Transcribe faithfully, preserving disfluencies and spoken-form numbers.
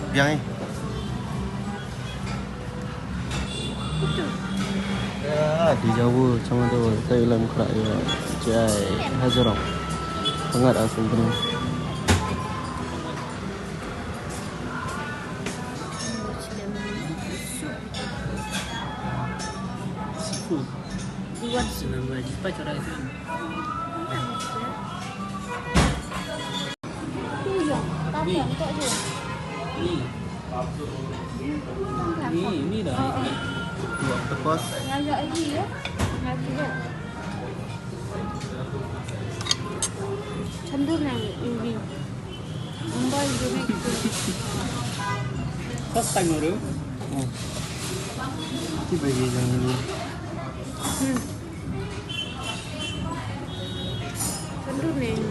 Biang eh. Ah, déjà vu, chang do, tai lam khra yo. Jai, hajrong. Hangat asam penuh. Seafood. Senang aja, cepat cara itu. Ni. Ni. Ni, ni dah. Dua octopus. Ngajak lagi ya. Ngajak. Chandur nang ubi. Umbai ubi. First time baru. Hmm. Tiba lagi jangan dulu. Hmm. Chandur nang.